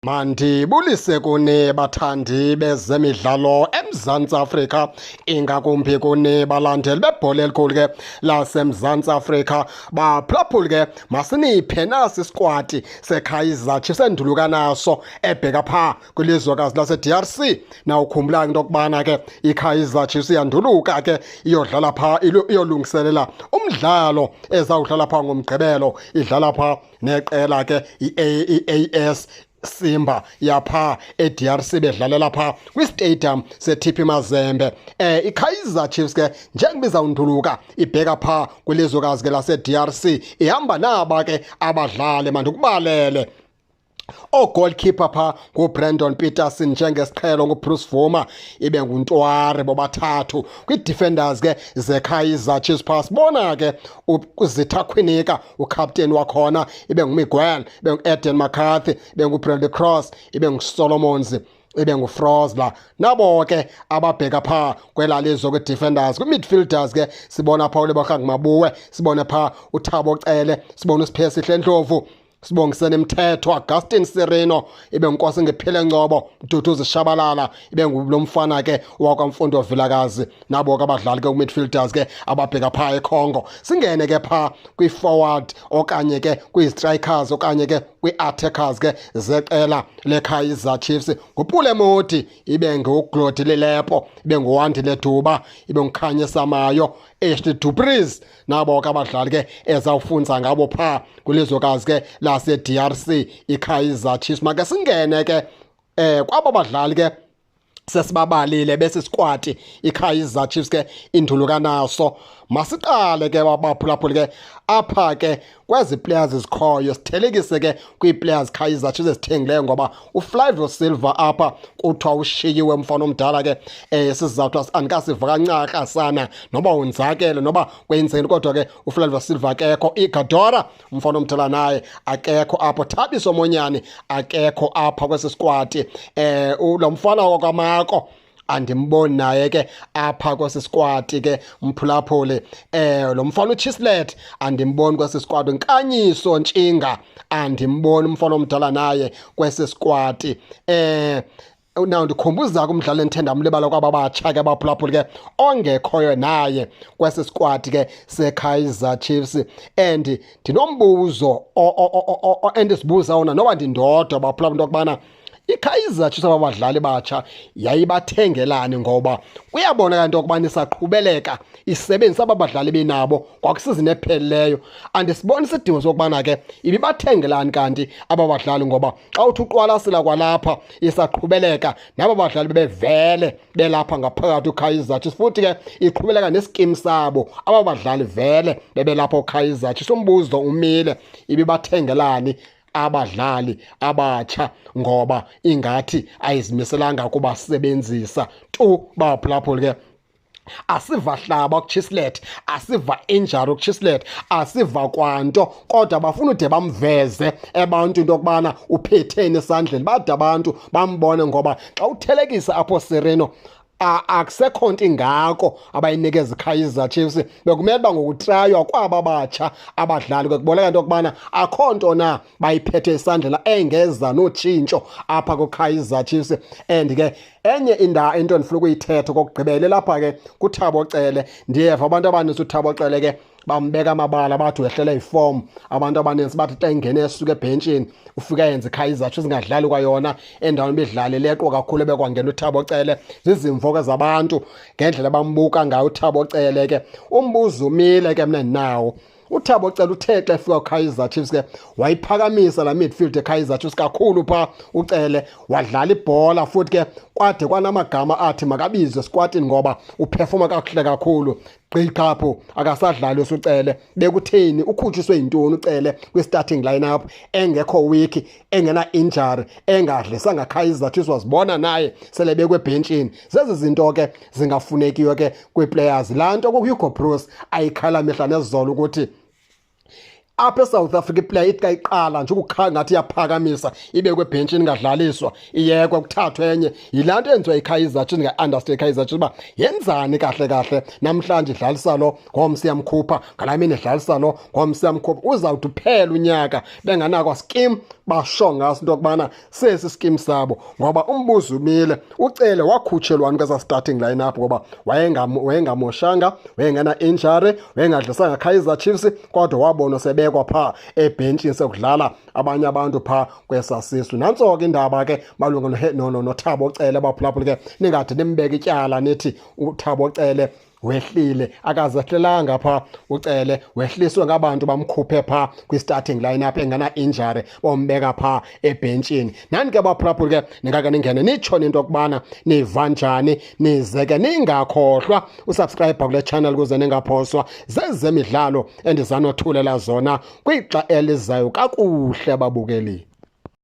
Mandibulise kuni bathandi bezemidlalo eMzantsi Afrika, ingakumbi kuni balandeli bebhola elikhulu ke laseMzantsi Afrika. Baphulaphuli ke, masiniphe nasi isikwati seKaizer Chiefs enduluka naso ebheka phaa kwilizwekazi lase-DRC. Nawukhumbula into yokubana ke iKaizer Chiefs iyanduluka ke iyodlala phaa, iyolungiselela umdlalo ezawudlala phaa ngoMgqibelo, idlala phaa neqela ke i-AS Simba yapha eDRC, bedlalela pha kwi-stadium seTP Mazembe. IKaizer Chiefs ke njengoba izawunduluka ibheka pha kwilizwekazi ke lase-DRC, ihamba naba ke abadlali. Mandikubalele oo-goalkeeper pha: nguBrandon Petersen njengesiqhelo, nguBruce Bvuma, ibe nguNtwari, bobathathu. Kwii-defenders ke zeKaizer Chiefs pha sibona ke uZitha Kwinika, ukhapteni wakhona, ibe nguMiguel, ibe ngu-Aden McCarthy, ibe nguBradley Cross, ibe nguSolomons, ibe nguFrosler. Nabo ke ababheka pha kwelaa lizwe kwi-defenders. Kwi-midfielders ke sibona pha uLebogang Maboe, sibone pha uThabo Cele, sibone uSiphesihle Ndlovu, Sibongiseni Mthetho, Augustin Sereno, ibe nguNkosingiphile Ngcobo, Mduduzi Shabalala, ibe ngulo mfana ke wakwaMfundo Vilakazi. Nabo ke abadlali ke ku-midfielders ke ababheka phaa eCongo. Singene ke phaa kwi-forward okanye ke kwii-strikers okanye ke kwii-attackers ke zeqela leKaizer Chiefs: nguPule Mmodi, ibe nguGlody Lilepo, ibe nguWandile Duba, ibe nguKhanyisa Mayo, Ashley Du Preez. Nabo ke abadlali ke ezawufunza ngabo phaa kwilizwekazi ke lase-DRC iKaizer Chiefs. Make singene ke kwabo badlali ke sesibabalile bese sikwati iKaizer Chiefs ke induluka naso. Masiqale ke, baphulaphuli ke, apha ke kwezi players zikhoyo, sithelekise ke kwii-players Kaizer Chiefs ezithengileyo, ngoba uFlavio Silva apha kuthiwa ushiyiwe, mfana omdala ke. Sizathu andikasiva kancaka sana noba wonzakele noba kwenzeni, kodwa ke uFlavio Silva akekho. Igadora, umfana omdala, naye akekho apho. Thabiso Monyane akekho apha kwesi squad. Lo mfana wakwaMako andimboni naye ke apha kwesi squad ke, mphulaphuli. Lo mfana uChislet andimboni kwesi squad. Nkanyiso Ntshinga andimboni, umfana omdala, naye kwesi squad. Now ndikhumbuza kumdlalo endithe ndamlibala kwaba batsha ke, abaphulaphuli ke, ongekhoyo naye kwesi squad ke seKaizer Chiefs, and ndinombuzo endizibuza wona noba ndindodwa, baphulaphula, into yokubana iKaizer Chiefs aba badlali batsha yayibathengelani, ngoba kuyabonakala into yokubana isaqhubeleka isebenzisa aba badlali benabo kwakusizini epheleleyo. Andisiboni isidingo sokubana ke ibibathengelani kanti aba badlali, ngoba xa uthi uqwalasela kwalapha isaqhubeleka naba badlali bebevele belapha ngaphakathi uKaizer Chiefs, futhi ke iqhubeleka nesikimu sabo aba badlali vele bebelapha uKaizer Chiefs. Umbuzo umile, ibibathengelani abadlali abatsha, ngoba ingathi ayizimiselanga kubasebenzisa tu, baphulaphuli ke? Asiva hlaba kuChislet, asiva injury kuChislet, asiva kwanto, kodwa bafuna ude bamveze abantu into yokubana uphetheni esandleni, bade abantu bambone, ngoba xa uthelekisa apho Sereno, akusekho nto ingako abayinikeza iKaizer Chiefs. Bekumele uba ngokutraywa kwaba batsha abadlali, kubonakala into yokubana akho nto na bayiphethe esandleni engeza notshintsho apha kuKaizer Chiefs. And ke enye indawo into endifuna ukuyithetha kokugqibela lapha ke kuThabo Cele. Ndiyeva abantu abaninzi uThabo Cele ke bambeka amabala, bathi wehlele yi-form. Abantu abaninzi bathi xa ingene esuka ebhentshini ufika yenze iKaizer Chiefs ingadlali kwayona endaweni ibidlala leqwa kakhulu ebekwangena uThabo Cele. Zizimvo ke zabantu ngendlela bambuka ngayo uThabo Cele ke. Umbuzo umile ke mna ndinawo: uThabo Cele uthe xa efika kuKaizer Chiefs ke wayiphakamisa la midfield eKaizer Chiefs kakhulu pha uCele, wadlala ibhola, futhi ke kwade kwanamagama athi makabizwe esquadini ngoba uperforma kakuhle kakhulu. Gqiqapho akasadlali usuCele. Bekutheni? Ukhutshiswe yintoni uCele kwi-starting lineup engekho weak, engena injury, engadlisanga Kaizer Chiefs? Wazibona naye sele bekwe ebhentshini. Zezi zinto ke zingafunekiyo ke kwii-players, laa nto kuHugo Broos ayikhala mihla nezolo ukuthi Apha eSouth Africa iplayer ithi kayiqala nje ukukhanga ngathi iyaphakamisa, ibekwe ebhentshini, ingadlaliswa, iyekwe kuthathwe enye. Yilaa nto yenziwa yiKaizer Chiefs. Ndingayi-understand iKaizer Chiefs uba yenzani kahle kahle. Namhlanje idlalisa lo, ngomso iyamkhupha, ngalaa mini idlalisa lo, ngomso iyamkhupha. Uzawuthi uphela unyaka benganakwa skim basho ngaso into yokubana sesi skim sabo, ngoba umbuzo umile: uCele wakhutshelwani kwesa starting lineup? Ngoba wayengamoshanga, wayengena-injury, wayengadlisanga Kaizer Chiefs, kodwa wabonwa sebekwa phaa ebhentshini, sekudlala abanye abantu phaa kwesa sisu. Nantso ke indaba ke malunga noThabo Cele, abaphulaphuli. Ke ningade nimbeke ityala nithi uThabo Cele wehlile. Akazehlelanga phaa uCele, wehliswe ngabantu bamkhuphe phaa kwi-starting lineup engana-injury, bombeka phaa ebhentshini. Nani ke baphulaphuli ke ningake ningene nitsho into yokubana niva njani, nize ke ningakhohlwa usubscribe kule channel ukuze ningaphoswa zezemidlalo endizanothulela zona kwixa elizayo. Kakuhle, babukeli.